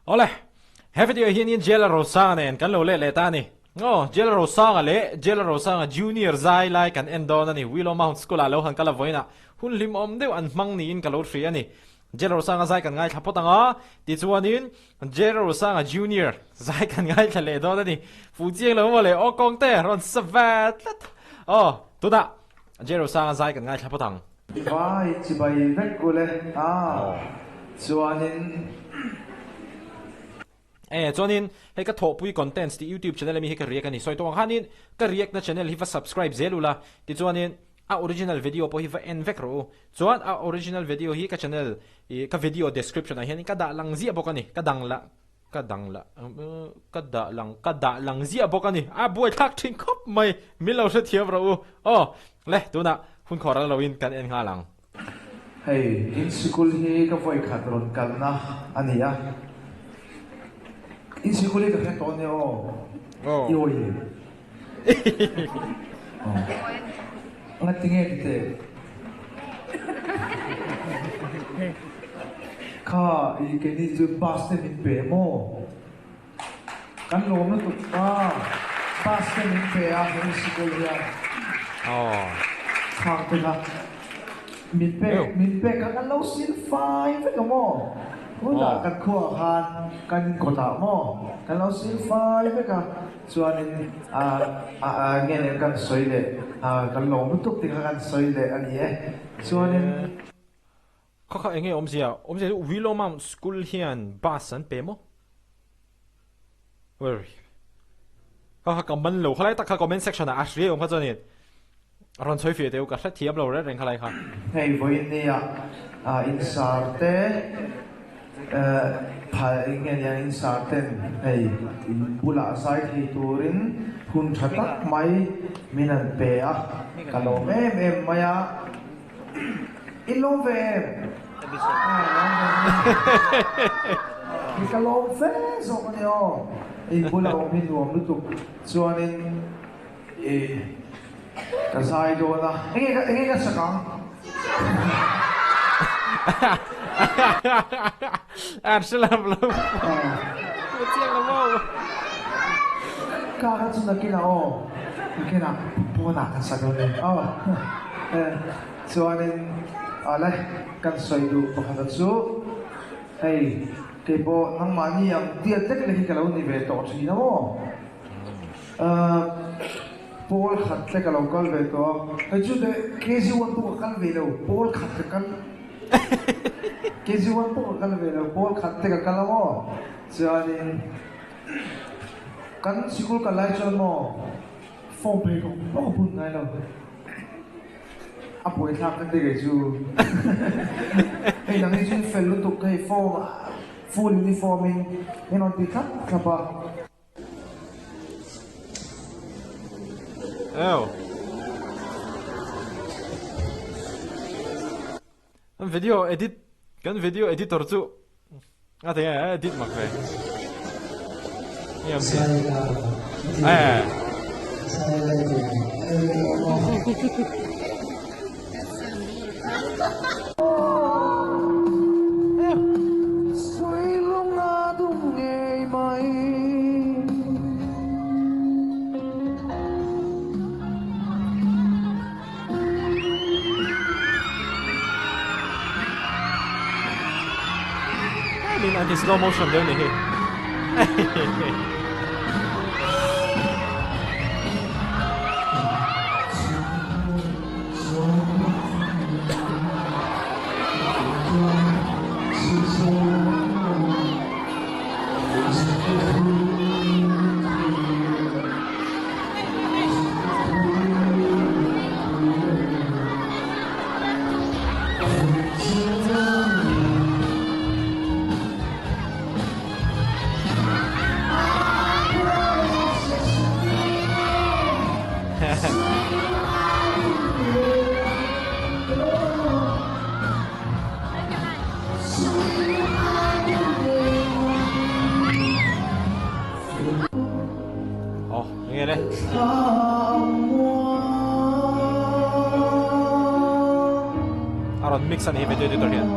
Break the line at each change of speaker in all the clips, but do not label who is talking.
Awle, he video hianin Jailer Rosanga nen kan lo let leh ta a ni. Aw, Jailer Rosanga leh Jailer Rosanga Junior zai lai kan en dawn a ni. Willow Mount School ah lo han kal a vawiinah hun hlimawm deuh an hmang niin ka lo hria a ni. Jailer Rosanga zai kan ngaithla phawt ang a, tichuanin Jailer Rosanga Junior zai kan ngaithla leh dawn a ni. Fuh chiang lo maw le, aw kawngte rawn sa ve tlat. Aw, tunah Jailer Rosanga zai kan ngaithla phawt ang.
Vai chibai vek ule a chuanin.
E chuanin hei ka thawhpui contents tih youtube channel ami hi ka react a ni. Sawi tawh ang khanin ka react na channel hi va subscribe zel ula tichuanin a original video pawh hi va en vek rawh u. Chuan a original video hi ka channel ih ka video description ah hianin ka dah lang ziah bawk a ni. Ka dang la ka dang la ka dah lang ka dah lang ziah bawk a ni. A buaithlak thin khawp mai min lo hrethiam rawh u. Aw le tunah hun khawh ral loin kan en nghal ang.
Hei, in sikul hi ka vawi khat rawn kalna a ni a. In sikul hi ka hre tawh nia aw. I awi em? Ngati nge ti teh? Kha i keini chu bus te min pe maw? Kan lawm lutuk a, bus te min pe a he sikul hian. Khang te kha min pek min pek kha kan lo sil fai vek a maw? Tunah kan khuaah khan kan inkawtah maw kan lo sil fai vek a. Chuanin a nge nen kan sawi leh kan lawm lutuk tih kha kan sawi leh a ni e. Chuanin.
Kha kha enge awmzia? Awmzia chu Willow Mount School hian bus an pe maw? Kha kha ka man lo khalai tak kha comment section ah a hria awm kha chuanin. A rawn sawi fiah teh u, ka hrethiam lo reng reng khalai kha.
Hei vawinia insar te phal eng nge nia insar ten hei in bulah zai thei turin hun tha tak mai min an pe a, ka lawm em em mai a, in lawm ve em? Aw ka lawm fe zawk a nia aw, in bulah awm hi nuam lutuk chuanin. I ka zai dawn a. Enge ka enge ka sak ang?
An hre lam lo. Hmu chiang lo maw?
Ka kha chu nakinah aw. Nakinah pawnah kan sak dawn e. Aw. Chuanin ale kan sawi duh pakhata chu hei keipawh nangmahni ang tiat lek lek hi ka lo ni ve tawh thin a maw? Pawl khat te ka lo kal ve tawh a, hei chu teh KG one pawh ka kal ve lo, pawl khat ka kal KG one pawh ka kal ve lo, pawl khat te ka kal a maw? Chuanin kan sikul kal lai chuan maw form pheikhawk pawh ka bun ngai lo, a buaithlak ka ti kei chu hei nang hi chu i fel lutuk hei form full uniform in min rawn ti thlap thlap a.
Ew. Kan video edit kan video editor chu a thei a edit mak ve. Nge Eh. Min an ti slow motion deuh ni hi. Aw, enge le? A rawn mix a ni hi video editor hian.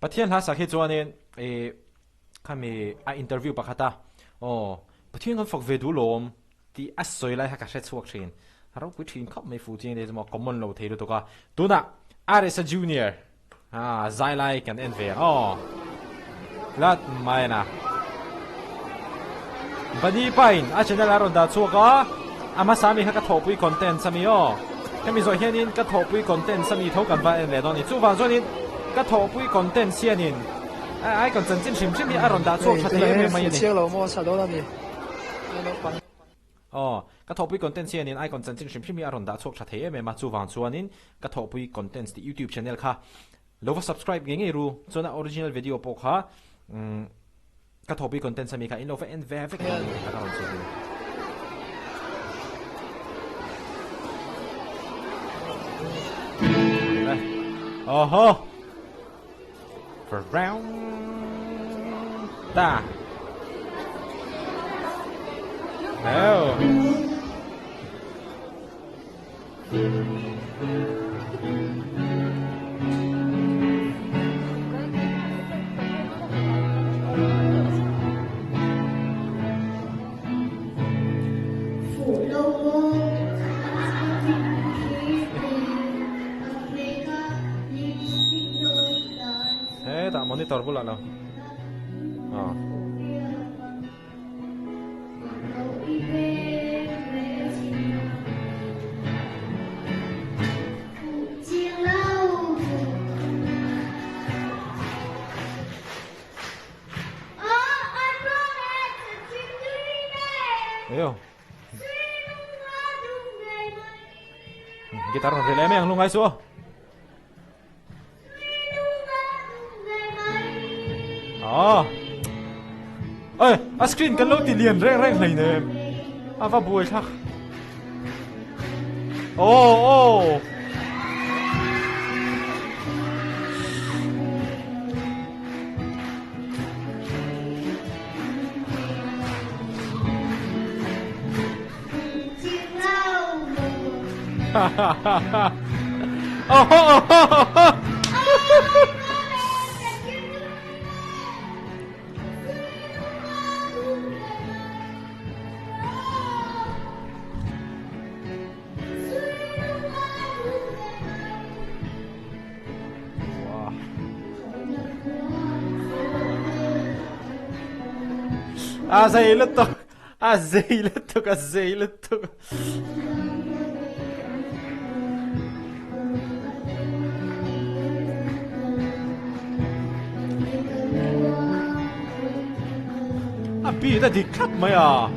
Pathian hla sak hi chuanin ih khami a interview pakhat a aw Pathian kan fak ve duh lawm tih a sawi lai kha ka hre chhuak thin. A ropui thin khawp mai fu chiang te chu maw common lo thei lutuk a. Tunah RSA Junior ah zai lai kan en ve ang aw. Tlat mai a na. Bunny pa in a channel a rawn dah chhuak a, a hmasa mi kha ka thawhpui contents a mi aw. Hemi zawh hianin ka thawhpui contents a mi tho kan va en leh dawn a ni. Chuvang chuanin ka thawhpui contents hianin icon chanchin hrim hrim hi a rawn dah chhuak tha thei em em mai a ni. Aw, ka thawhpui contents hianin icon chanchin hrim hrim hi a rawn dah chhuak tha thei em em a, chuvang chuanin ka thawhpui contents tih youtube channel kha lo va subscribe ngei ngei ru, chuan a original video pawh kha umm ka thawhpui contents ami kha in lo va en ve vek dawn nia ka rawn sawi ru. Oho! Ta. Well. Hetah monitor bulah lo. Aw. Eo. Guitar rawn ri leh mai ang lungai chu aw. Aw. Oi, a screen kan lo ti lian reng reng hlei nem. A va buai thlak. Oh, oh. A zei lutuk a zei lutuk a zei lutuk A beat a dik thlap mai a.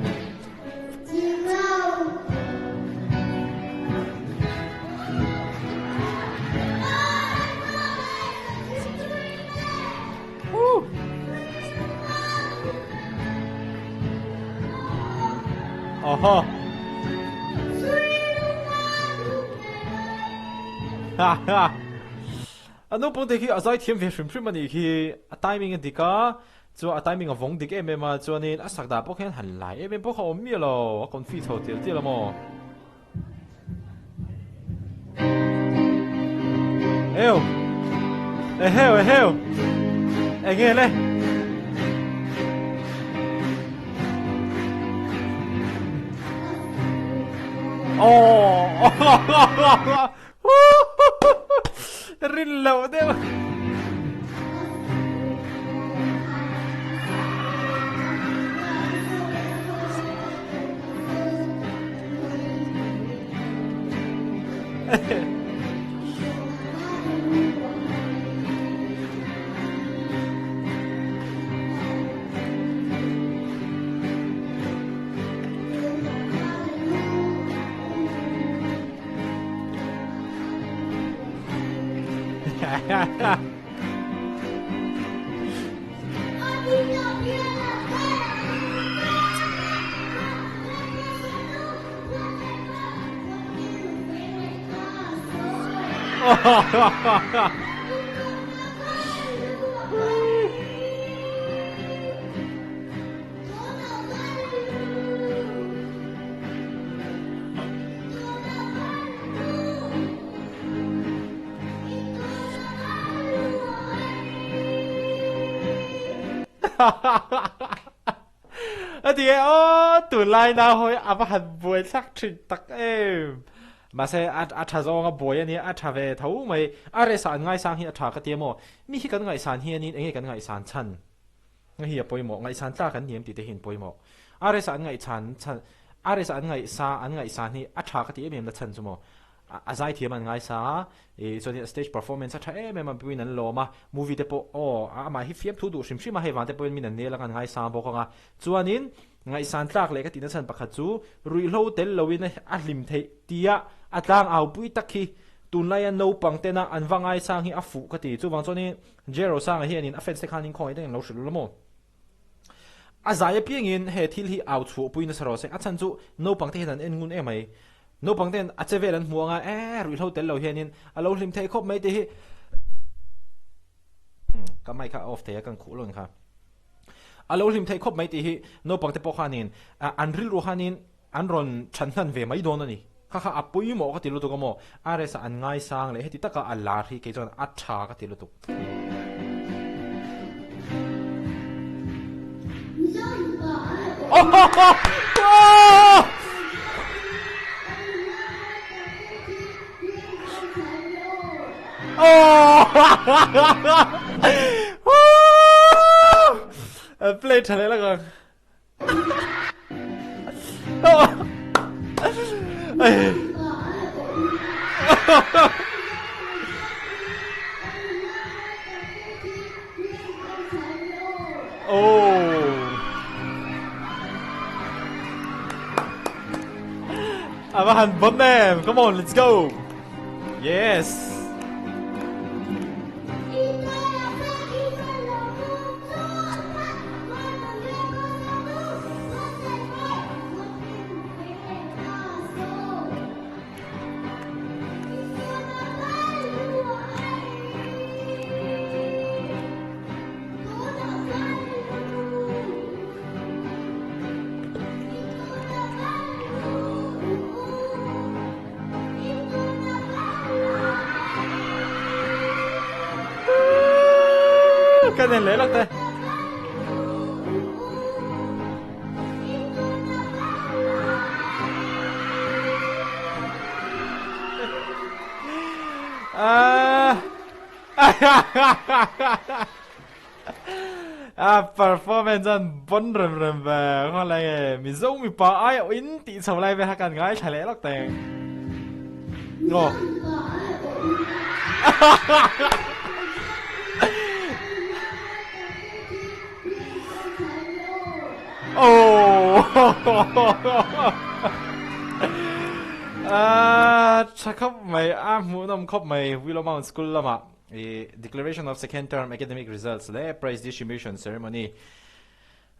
Aha. A naupang te khi a zai thiam ve hrim hrim a nih khi a timing a dik a chuan a timing a vawng dik em em a chuanin a sak dah pawh khian han lai em em pawh kha a awm miah lo a confi chho tial tial a maw. Eu. Eheu eheu. Enge le. Oh. Rin loh deuh. A ti e aw tunlai nau hawi a va han buai thlak thin tak em. Mahse a a tha zawng a buai a nia a tha ve tho mai. A resa an ngaisang hi a tha ka ti emaw mi hi kan ngaihsan hianin enge kan ngaihsan chhan nga hi a pawimawh ngaihsan tlak an ni em tih te hi an pawimawh. A resa an ngaihchan chhan a resa an ngaihsa an ngaihsan hi a tha ka ti em em na chhan chu maw A zaithiam an ngaisa a, ih chuanin a stage performance a tha em em a, mipuiin an lawm a, movie te pawh aw amah hi fiamthu duh hrim hrim a, hei vang te pawhin min an nel ang an ngaisang bawk ang a, chuanin ngaihsan tlak leh ka tihna chhan pakhat chu ruihhlo tel loin a hlim theih tia a tlang au pui tak hi tunlaia naupang tena an va ngaisang hi a fuh ka ti, chuvang chuanin Jerosanga hianin a fans te khanin khawngaih takin an lo hrilh ula maw? A zai apiangin he thil hi au chhuah pui nasa rawh se, a chhan chu naupang te hian an en ngun em mai. Naupang ten a che vel an hmu anga eh ruihhlo tel lo hianin a lo hlim theih khawp mai tih hi ka mic kha a off thei a kan khuh lo ni kha. A lo hlim theih khawp mai tih hi naupang te pawh khanin an rilru khanin an rawn chhan hnan ve mai dawn a ni. Kha kha a pawimawh ka ti lutuk a maw? RS ah an ngaisang leh heti taka a lar hi kei chuan a tha ka ti lutuk. Play tha leh lak ang. A va han bawm em come on let's go yes Kan en leh lawk te. A performance an bon rem rem ve khaw lai nge Mizo mipa ai awh in tih chho lai ve kha kan ngaithla leh lawk teng. Aw. Aw. A tha khawp mai a hmuhnawm khawp mai Willowmount School lamah. I Declaration of Second Term Academic Results leh Prize Distribution Ceremony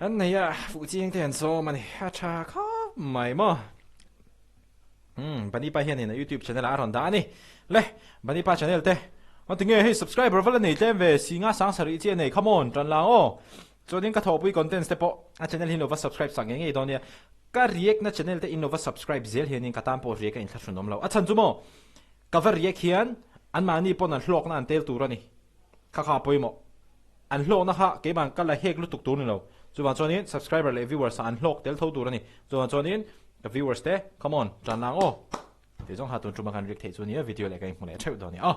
an nei a, fuh chiang te an sawm a ni. A tha khawp mai maw. Umm, Banipa hianin a YouTube channel ah a rawn dah a ni. Le, Banipa channel te, a ti nge hei subscriber va la nei tlem ve, si nga sang sarih chi a nei, come on, tan lang aw. Chuanin ka thawhpui contents te pawh a channel hi in lo va subscribe sak ngei ngei dawn nia. Ka react na channel te in lo va subscribe zel hianin ka tan pawh react a inthlahrun awm lo. A chhan chu maw? Ka va riak hian anmahni pawn an hlawkna an tel tur a ni. Kha kha a pawimawh. An hlawkna kha keimah ka la hek lutuk tur ni lo. Chuvang chuanin subscriber leh viewers ah an hlawk tel tho tur a ni. Chuvang chuanin ka viewers te, come on, tan lang aw. Tih zawng ha tun tuma kan riak theih chu nia video leh ka inhmu leh theuh dawn nia aw.